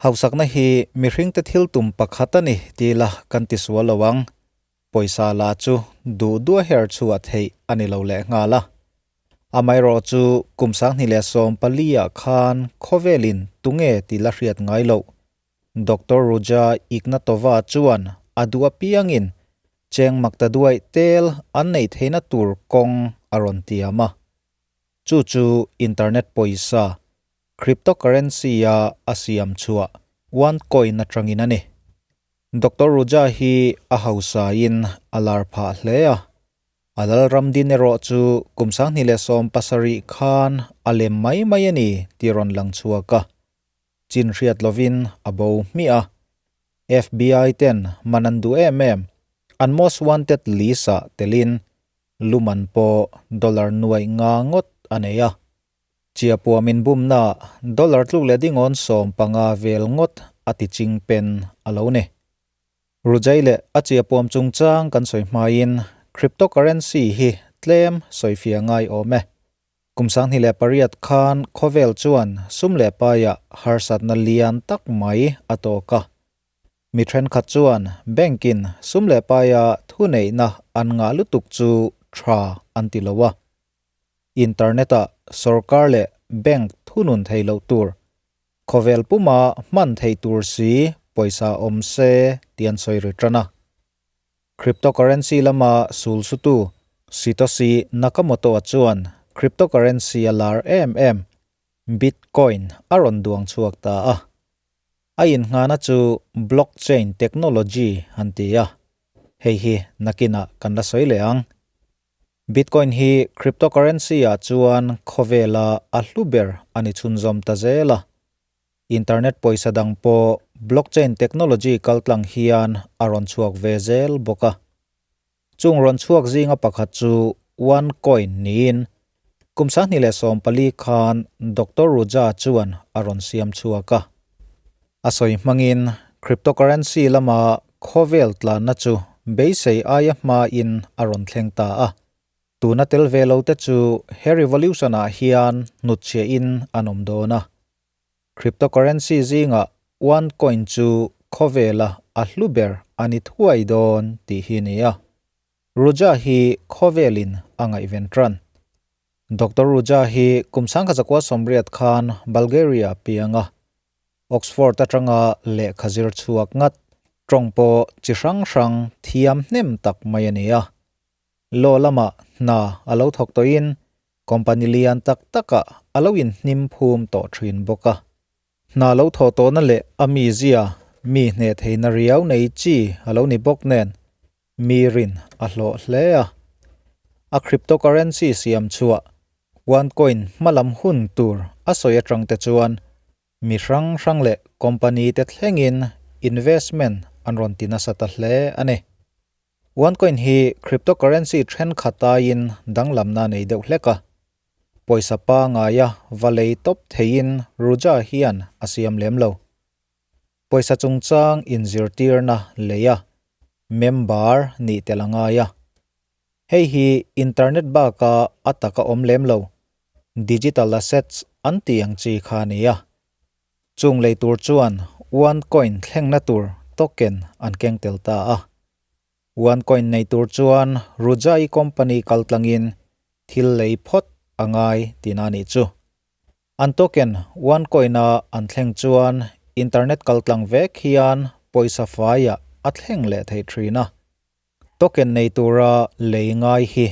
Hausakna hi mihringte thil tum pakhat a ni ti ila kan ti sual lo ang. Pawisa la chu duh duh a her chhuah theih a ni lo lehnghal a. Amaherawh chu kum 2014 ah khan khawvelin tunge ti la hriat ngai loh. Doctor Ruja Ignatova chuan a duh apiangin cheng makta duaih tel an neih theihna tur kawng a rawn tiam a. Chu chu internet pawisa Cryptocurrency a a siam chhuah OneCoin atangin a ni. Doctor Ruja hi a hausain a lar phah hle a, a lalram din erawh chu kum 2017 khan a lem mai mai a ni tih rawn lang chhuak a, chin hriat lovin a bo hmiah a. FBI ten man an duh em em, an most wanted list ah telin luman pawh dollar nuaih nga ngawt a nei a. Chiapuam inbumna dollar tluk leh dingawn 15 vel ngawt a ti ching pen a lo ni. Rujai leh a chiapuam chungchang kan sawi hmain cryptocurrency hi tlem sawifiah ngai awm e. Kum 2008 khan khawvel chuan sum leh paiah harsatna lian tak mai a tawk a. Mi thenkhat chuan bank-in sum leh paia thuneihna an ngah lutuk chu tha an ti lo a. Internet-ah sorkar leh bank thunun thei loh tur, khawvel puma hman thei tur si pawisa awm se tih an sawi ri tan a. Cryptocurrency lama sul sutu Satoshi Nakamoto-a chuan cryptocurrency a lar em em, Bitcoin a rawn duang chhuak ta a. A innghahna chu blockchain technology an ti a, hei hi nakinah kan la sawi leh ang. Bitcoin hi cryptocurrency ah chuan khawvela a hlu ber a ni chhunzawm ta zel a. Internet pawisa dang pawh blockchain technology kaltlang hian a rawn chhuak ve zel bawk a. Chung rawn chhuak zinga pakhat chu OneCoin niin kum 2014 khan Doctor Ruja chuan a rawn siam chhuak a. A sawi hmangin cryptocurrency lama khawvel tlanna chu beisei aia hmain a rawn thleng ta a. Tuna tel ve lo te chu he revolution ah hian hnutchhiahin an awm dawn a. Cryptocurrency zingah OneCoin chu khawvela a hlu ber a ni thuai dawn tih hi ni a. Ruja hi khawvelin a ngaihven tan. Doctor Ruja hi kum 1980 khan Bulgaria piang a, Oxford atanga lehkha zir chhuak ngat, tawng pawh chi hrang hrang thiam hnem tak mai a ni a. Law lamah hna a lo thawk tawhin company lian tak takah a lo inhnim phum tawh thin bawk a. Hna lo thawh tawhna leh a mizia mi hneh theihna riau nei chi a lo ni bawk nen mi rin a hlawh hle a. A cryptocurrency siam chhuah OneCoin hmalam hun tur a sawi atang te chuan mi hrang hrang leh company te thlengin investment an rawn ti nasa ta hle a ni. OneCoin hi cryptocurrency thenkhat aiin danglamna nei deuh hlek a. Pawisa pangaia va lei tawp theiin Ruja hian a siam lem lo. Pawisa chungchang inzirtirna lei a, member nih tel a ngai a. Hei hi internet baka a taka awm lem lo, digital assets an tih ang chi kha a ni a. Chung lei tur chuan OneCoin thlengna tur token an keng tel ta a. OneCoin nei tur chuan Rujai company kaltlangin thil lei phawt a ngai tihna a nih chu. An token OneCoin-a an thleng chuan internet kaltlang vek hian pawisa faiah a thleng leh theih thin a. Token nei tura lei ngai hi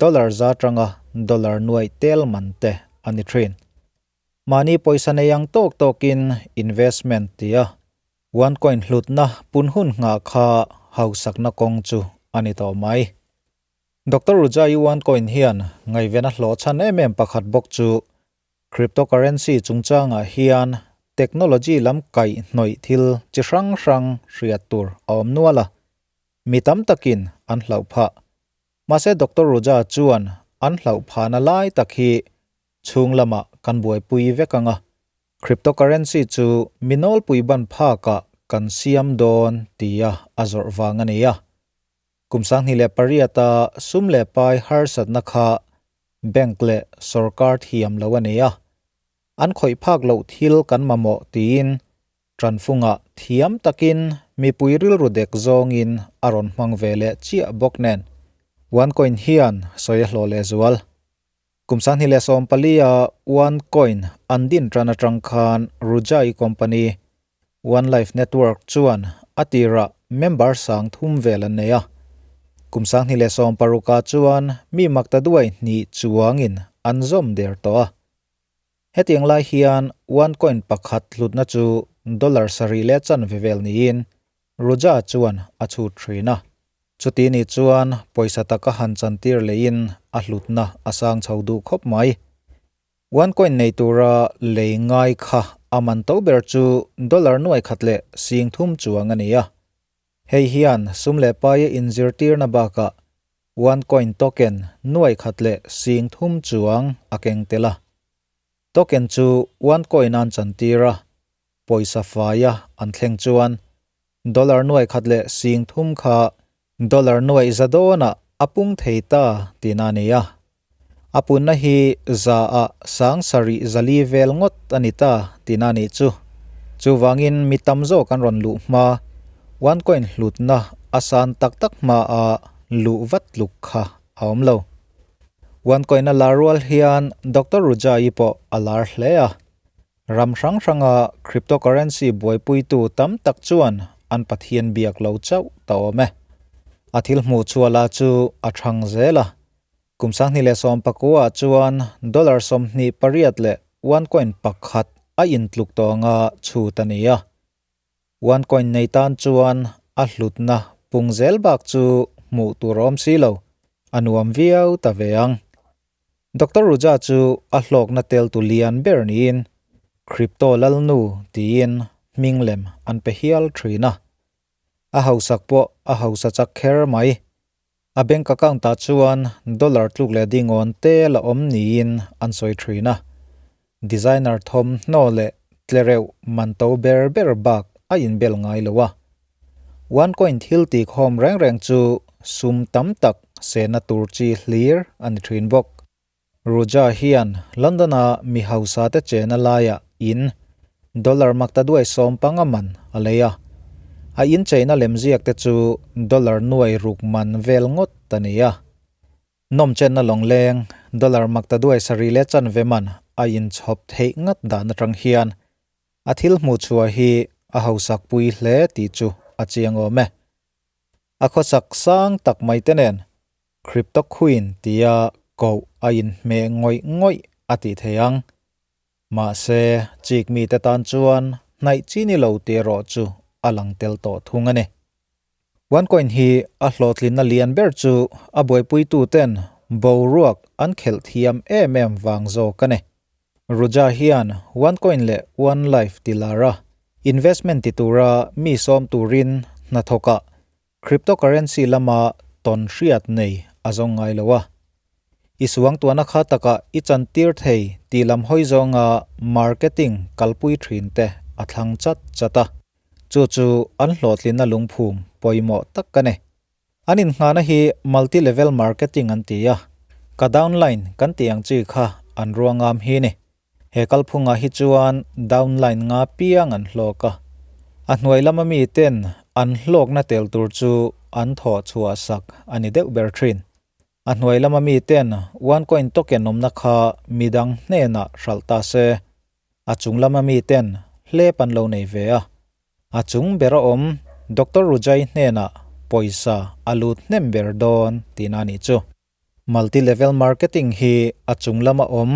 dollar za atanga dollar nuaih tel man te a ni thin. Mahni pawisa nei ang tawk tawkin investment tia OneCoin hlutna pun hun nghah kha hausakna kawng chu a ni tawh mai. Doctor Rujai OneCoin hian ngaihven a hlawh chhan em em pakhat bawk chu cryptocurrency chungchangah hian technology lam kaih hnawih thil chi hrang hrang hriat tur a awm nual a, mi tam takin an hlauh phah. Mahse Doctor Ruja chuan an hlauh phahna lai tak hi chhung lamah kan buaipui vek ang a, cryptocurrency chu mi nawlpui ban phakah kan siam dawn tia a zawrh vang a ni a. Kum 2008 a sum leh pai harsatna kha bank leh sorkar thiam lo a ni a, an khawih phak loh thil kan mamawh tiin. Ṭanfungah thiam takin mipui rilru dek zawngin a rawn hmang ve leh chiah bawk nen OneCoin hian sawi a hlawh lehzual. Kum 2014 a OneCoin an din ṭan aṭang khan Rujai company OneLife Network chuan a tirah member 3000 vel an nei a. Kum 2016 ah chuan mi maktaduai hnih chuangin an zawm der tawh a. Hetiang lai hian OneCoin pakhat hlutna chu dollar sarih leh chanve vel niin Ruja chuan a chhut thin a. Chuti ni chuan pawisa taka han chantir leiin a hlutna a sang chho duh khawp mai. OneCoin nei tura lei ngai kha a man to ber chu dollar nuai khat leh 3000 chuang a ni a. Hei hian sum leh paia inzirtirna bakah OneCoin token nuai khat leh 3000 chuang a keng tel a. Token chu OneCoin an chantir a, pawisa faia an thleng chuan dollar nuai khat leh 3000 kha dollar nuai za dawnah a pung thei ta tihna a ni a. A punna hi za ah 7400 vel ngawt a ni ta tihna a nih chu. Chuvangin mi tam zawk an rawn luh hma, OneCoin hlutna a san tak tak hma a luh vat tluk kha a awm lo. OneCoin a lar rual hian Doctor Rujai pawh a lar hle a. Ram hrang hranga cryptocurrency buaipuitu tam tak chuan an Pathian biak lo chauh ta awm e. A thil hmuh chhuah lah chu a thang zel a. Kum 2019 ah chuan dollar 28 leh OneCoin pakhat a intluk tawh anga chhut a ni a. OneCoin nei tan chuan a hlutna pung zel bak chu hmuh tur a awm si lo, a nuam viau ta ve ang. Doctor Ruja chu a hlawkna tel tu lian ber niin Crypto lalnu tiin hming lem an pe hial thin a. A hausak pawh a hausa chak kher mai. A bank account ah chuan dollar tluk leh dingawn te la awm niin an sawi thin a. Designer thawmhnaw leh tlereuh man to ber ber bak a inbel ngai lo a. OneCoin thil tih khawm reng reng chu sum tam tak sehna tur chi hlir a ni thin bawk. Ruja hian London-a mi hausa te chena laiah in dollar maktaduai 15 man a lei a. A incheina lemziak te chu dollar nuai ruk man vel ngawt a ni a. Nawmchenna lawngleng dollar maktaduai sarih leh chanve man a inchhawp theih ngat dan atang hian a thil hmuh chhuah hi a hausak pui hle tih chu a chiang awm e. A khawsak sang tak mai te nen Crypto Queen tia koh a inhmeh ngawih ngawih a tih thei ang. Mahse, chik mite tan chuan hnaih chi ni lo tih erawh chu a lang tel tawh thung a ni. OneCoin hi a hlawhtlinna lian ber chu a buaipuituten boruak an khelh thiam em em vang zawk a ni. Ruja hian OneCoin leh OneLife ti lar a, investment ti tura mi sawm turin hnathawkah cryptocurrency lama tawn hriat nei a zawng ngai lo a. I suangtuahna kha takah i chantir thei tih lam hawi zawnga marketing kalpui thin te a thlang chat chat a. Chu chu an hlawhtlinna lungphum pawimawh tak a ni. An innghahna hi multi level marketing an ti a, ka downline kan tih ang chi kha an ruangam hi ni. He kalphungah hi chuan downline nga piang an hlawk a, a hnuai lama miten an hlawkna tel tur chu an thawh chhuah sak a ni deuh ber thin. A hnuai lama miten OneCoin token awmna kha midang hnenah hralh ta se, a chung lama miten hlep an lo nei ve a. A chung ber a awm Doctor Rujai hnenah pawisa a lut hnem ber dawn tihna a nih chu. Multi level marketing hi a chung lama awm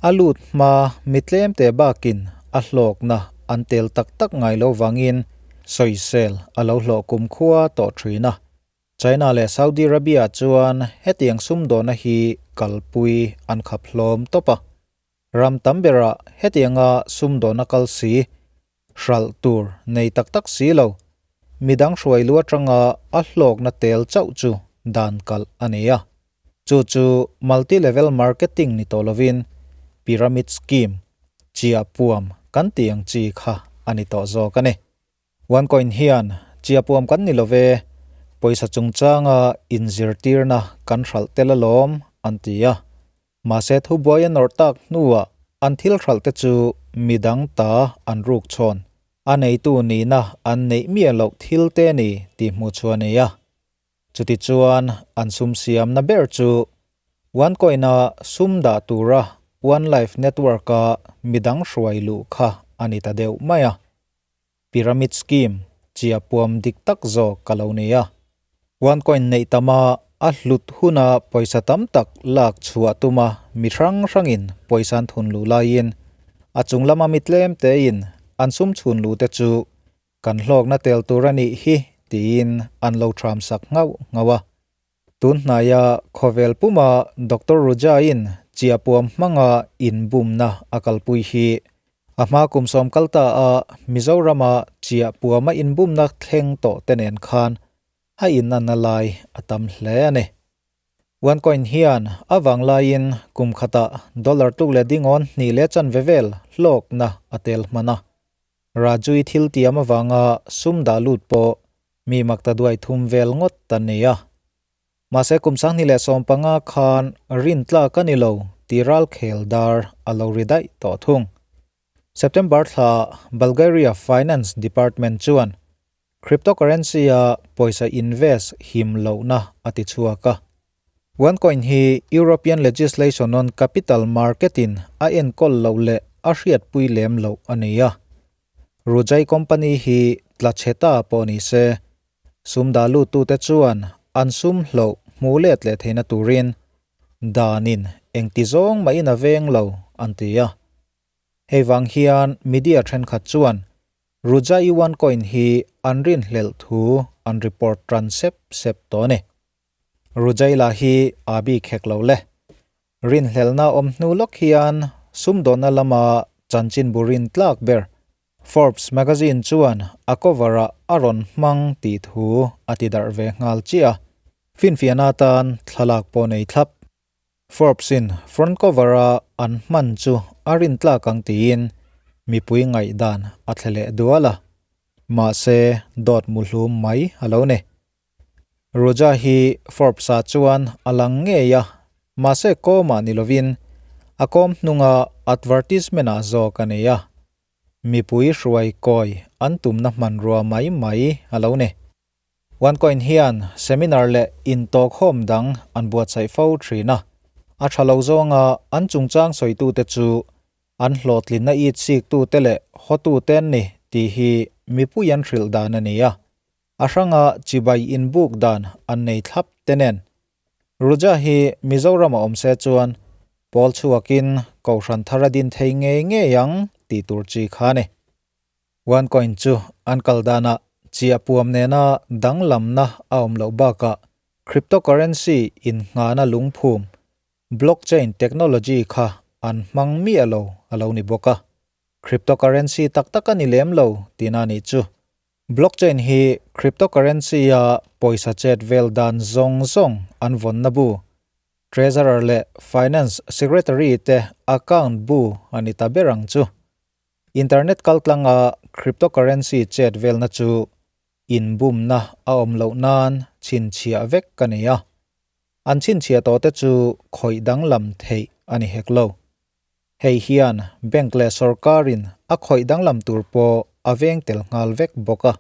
a lut hma mi tlem te bakin a hlawkna an tel tak tak ngai lo vangin sawisel a lo hlawh kumkhua tawh thin a. China leh Saudi Arabia chuan hetiang sumdawhna hi kalpui an khap hlawm tawp a. Ram tam berah hetianga sumdawhna kal si, hralh tur nei tak tak si lo, midang hruai lu atanga a hlawkna tel chauh chu dan kalh a ni a. Chu chu multi level marketing ni tawh lovin pyramid scheme, chiahpuam kan tih ang chi kha a ni tawh zawk a ni. OneCoin hian chiahpuam kan ni love, pawisa chungchanga inzirtirna kan hralh tel alawm an ti a. Mahse thubuai a nawrh tak hnuah an thil hralh te chu midang ta an ruk chhawn. A neitu nihna an neih miah loh thil te ni tih hmuh chhuah a nei a. Chutichuan an sum siamna ber chu OneCoin-a sum dah tura OneLife Network-a midang hruai luh kha a ni ta deuh mai a. Pyramid scheme chia puam dik tak zawk ka lo nei a. OneCoin neih tama a hlut huna pawisa tam tak lak chhuah tuma mi hrang hrangin pawisa an thun luh laiin a chung lama mi tlem tein an sum chhun luh te chu kan hlawkna tel tur a nih hi tiin an lo thram sak nghauh nghauh a. Tun hnaia khawvel puma Doctor Ruja-in chiahpuam hmanga inbumna a kalpui hi a hma kum sawm kal ta a Mizorama chiahpuama inbumna thleng tawh te nen khan a inanna lai a tam hle a ni. OneCoin hian a vanglaiin kum khatah dollar tluk leh dingawn hnih leh chanve vel hlawkna a tel hman a. Raju-i thil tiam avanga sum dah lut pawh mi makta duai thum vel ngawt a ni a. Mahse kum 2015 khan rin tlak a ni lo tih ralkhel dar a lo ri daih tawh thung. September thla Bulgaria Finance Department chuan cryptocurrency-a pawisa invest him lohna a ti chhuak a. OneCoin hi European Legislation on Capital Market-in a enkawl loh leh a hriatpui lem loh a ni a. Rujai company hi tla chhe ta pawh ni se, sum dah luttute chuan an sum hloh hmuh let leh theihna turin danin engti zawng mahin a veng lo an ti a. Hei vang hian media thenkhat chuan Rujai OneCoin hi an rinhlelh thu an report tan sep sep tawh a ni. Rujai lah hi aa bik hek lo le. Rinhlelhna awm hnu lawk hian sumdawnna lama chanchinbu rin tlak ber Forbes magazine chuan a cover ah a rawn hmang tih thu a ti darh ve nghal chiah a, finfiahna atan thlalak pawh nei thlap. Forbes-in front cover-a an hman chu a rintlak ang tiin mipui ngaihdan a thle leh dual a, mahse dawt muhlum mai a lo ni. Ruja hi Forbes-ah chuan a lang ngei a, mahse kawmah ni lovin a kawm hnunga advertisement-ah zawk a nei a, mipui hruai kawi an tumna hmanrua mai mai a lo ni. OneCoin hian seminar leh intawkhawm dang an buatsaih fo thin a, a tha lo zawnga an chungchang sawitute chu an hlawhtlinna it siktute leh hawtute an ni tih hi mipui an hrilh dan a ni a, a hranga chibai inbuk dan an nei thlap te nen. Ruja hi Mizoram a awm se chuan pawl chhuakin Kohhran thar a din thei ngei ngei ang tih tur chi kha a ni. OneCoin chu an kal danah chiahpuam nena danglamna a awm loh bakah cryptocurrency innghahna lungphum, blockchain technology kha an hmang miah lo a lo ni bawk a. Cryptocurrency tak tak a ni lem lo tihna a nih chu. Blockchain hi cryptocurrency-a pawisa chet vel dan zawng zawng an vawnna bu, Treasurer leh Finance Secretary te account bu a ni ta ber ang chu. Internet kaltlanga cryptocurrency chet velna chu inbumna a awm loh nan chhinchhiah vek a ni a, an chhinchhiah tawhte chu khawih danglam theih a ni hek lo. Hei hian bank leh sawrkarin a khawih danglam tur pawh a veng tel nghal vek bawk a.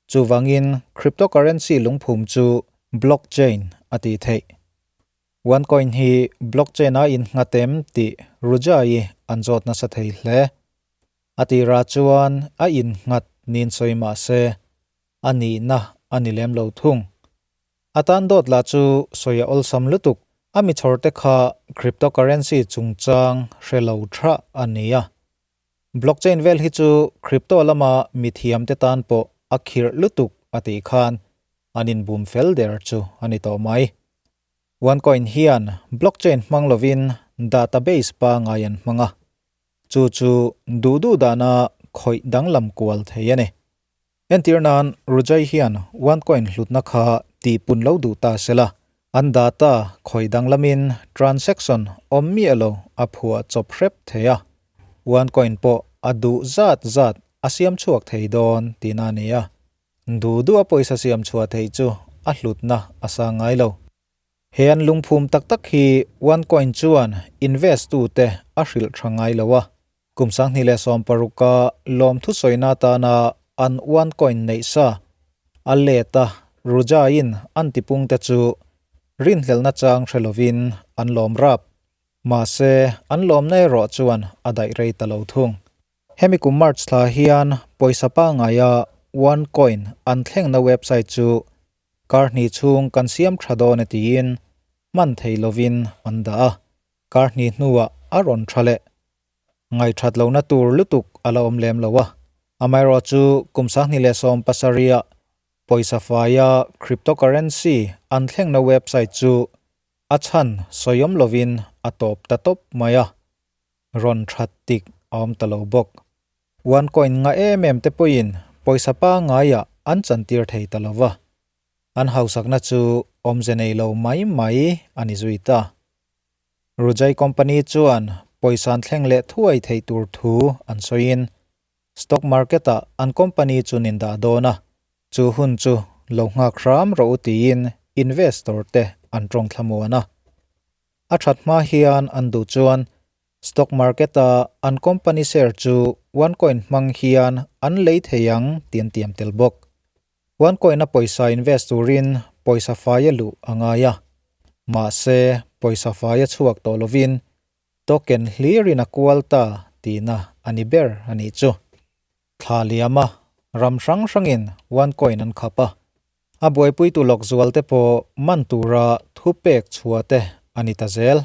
Chuvangin cryptocurrency lungphum chu blockchain a tih theih. OneCoin hi blockchain a innghat em tih Rujai an zawt nasa thei hle. A tirah chuan a innghat niin sawi mah se, a nihna a ni lem lo thung. A tan dawt lah chu sawi a awlsam lutuk, a mi chhawrte kha cryptocurrency chungchang hre lo tha a ni a. Blockchain vel hi chu crypto lama mithiamte tan pawh a khirh lutuk a tih khan an inbum fel der chu a ni tawh mai. OneCoin hian blockchain hmang lovin database pangai an hmang a, chu chu duh duh dana khawih danglam kual thei a ni. Entir nan Rujai hian OneCoin hlutna kha tihpun lo duh ta sela, an data khawih danglamin transaction awm miah lo a phuah chawp hrep thei a, OneCoin pawh a duh zat zat a siam chhuak thei dawn tihna a ni a. Duh duh a pawisa siam chhuah theih chu a hlutna a sang ngai lo. He an lungphum tak tak hi OneCoin chuan invest tute a hrilh tha ngai lo a. Kum 2016 a lawmthu sawina atana an OneCoin neih sa a let a Ruja-in an tipungte chu rinhlelhna chang hre lovin an lawm rap. Mahse, an lawmna erawh chuan a daih rei ta lo thung. Hemi kum March thla hian pawisa pangaia OneCoin an thlengna website chu kar hnih chhung kan siam tha dawn e tiin hman thei lovin an dah a, kar hnih hnuah a rawn tha leh. Ngaihthat lohna tur lutuk a la awm lem lo a, amaherawhchu kum 2017 ah pawisa faia cryptocurrency an thlengna website chu a chhan sawiawm lovin a tawp ta tawp mai a. rawn that tik a awm ta lo bawk. OneCoin nga em em te pawhin pawisa pangaiah an chantir thei ta lo va, an hausakna chu awmze nei lo mai mai a ni zui ta. Rujai company chuan pawisa an thleng leh thuai theih tur thu an sawiin stock market-ah an company chu nin dah dawn a, chu hun chu lo nghak hram rawh u tiin investor te an tawng thlamuan a. A that hma hian an duh chuan stock market-a an company share chu OneCoin hmang hian an lei thei ang tih an tiam tel bawk. OneCoin-a pawisa invest turin pawisa faia luh a ngai a, mahse pawisa faia chhuak tawh lovin token hlirin a kual ta tihna a ni ber a nih chu. Thla liam a, ram hrang hrangin OneCoin an khap a. A buaipuitu lawk zual te pawh man tura thupek chhuah te a ni ta zel.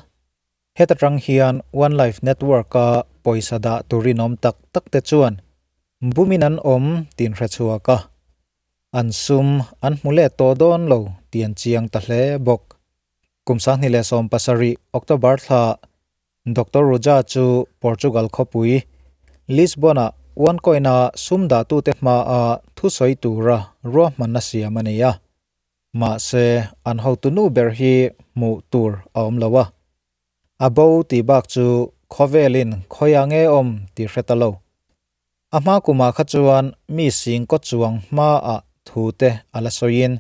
Heta tang hian OneLife Network-a pawisa dah tur rinawm tak tak te chuan bumin an awm tih an hre chhuak a. An sum an hmu let tawh dawn lo tih an chiang ta hle bawk. Kum 2017 October thla Doctor Ruja chu Portugal khawpui, Lisbon-ah OneCoin-a sum dahtute hmaa thusawi tura ruahmanna siam a ni a. Mahse, an hotu nu ber hi hmuh tur a awm lo a. A bo tih bak chu khawvelin khawiah nge awm tih hre ta lo. A hma kumah kha chuan mi sing kaw chuang hmaah thute a la sawiin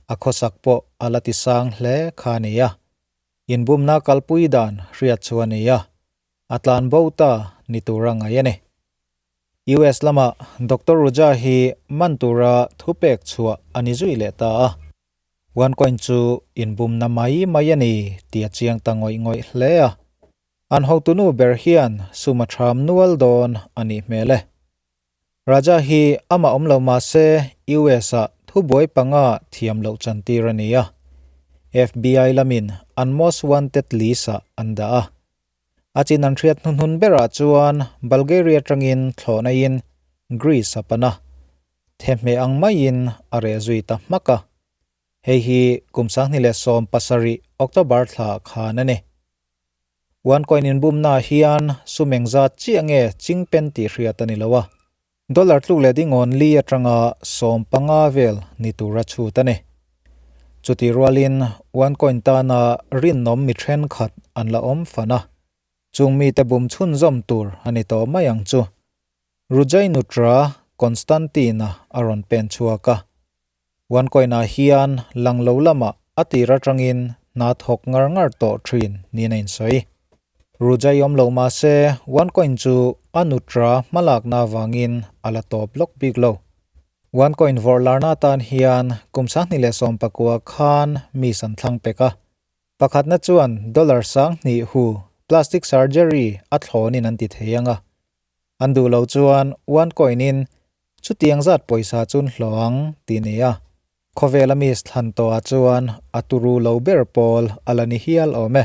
a khawsak pawh a la ti sang hle kha a ni a. Inbumna kalpui dan hriat chu a ni a, a tlan bo ta ni tura ngaih a ni. US lamah Doctor Ruja hi man tura thupek chhuah a ni zui leh ta a. OneCoin chu inbumna mai mai a ni tih a chiang ta ngawih ngawih hle a. An hotunu ber hian sum a ṭham nual dawn a nih hmel e. Raja hi amah awm lo mahse US-ah thubuai panga thiam loh chantir a ni a. FBI lamin an most wanted list-ah an dah a. A chin an hriat hnuhnun berah chuan Bulgaria atangin thlawhnaiin Greece a pan a. Thehmeh ang maiin a reh zui ta hmak a. Hei hi kum 2017 October thla khan a ni. OneCoin inbumnaah hian sum engzat chiah nge chingpen tih hriat a ni lo a, dollar tluk leh dingawn li atanga 15 vel ni tura chhut a ni. Chutih rualin OneCoin tana rinawm mi thenkhat an la awm fan a, chung mite bum chhunzawm tur a ni tawh mai ang chu. Rujai Nutra Constantine-a a rawn pen chhuak a, OneCoin-ah hian lang lo lamah a tir atangin hna thawk ngar ngar tawh thin niin a insawi. Rujai awm lo mah se OneCoin chu a nutra hmalakna avangin a la tawp lawk bik lo. OneCoin vawrh larna atan hian kum 2019 khan mi san thlang pek a. Pakhatna chuan dollar 2000 hu plastic surgery a thlawnin an ti thei ang a. An duh loh chuan OneCoin-in chutiang zat pawisa chun hlawh ang tih ni a, khawvela miss thlan tawhah chuan a turu lo ber pawl a la ni hial awm e.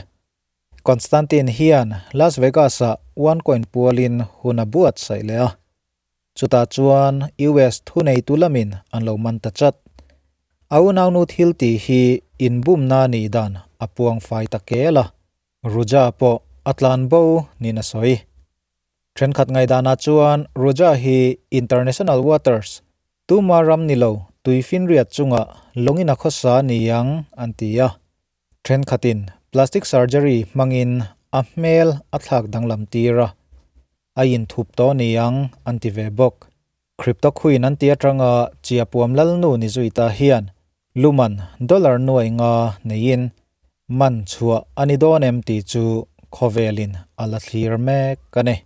Constantine hian Las Vegas-ah OneCoin pualin hun a buatsaih leh a, chutah chuan US thuneitu lamin an lo man ta chat. A unaunu thil tih hi inbumna nih dan a puang fai ta kel a, Ruja pawh a tlan bo niin a sawi. Thenkhat ngaihdanah chuan Ruja hi International Waters, tuma ram ni lo tuifinriat chunga lawngin a khawsa ni ang an ti a. Thenkhatin plastic surgery hmangin a hmel a thlak danglam tir a, a inthup tawh ni ang an ti ve bawk. Crypto Queen an ti atanga Chiapuam Lalnu ni zui ta hian luman dollar nuai nga neiin man chhuah a ni dawn em tih chu khawvelin a la thlir mek a ni.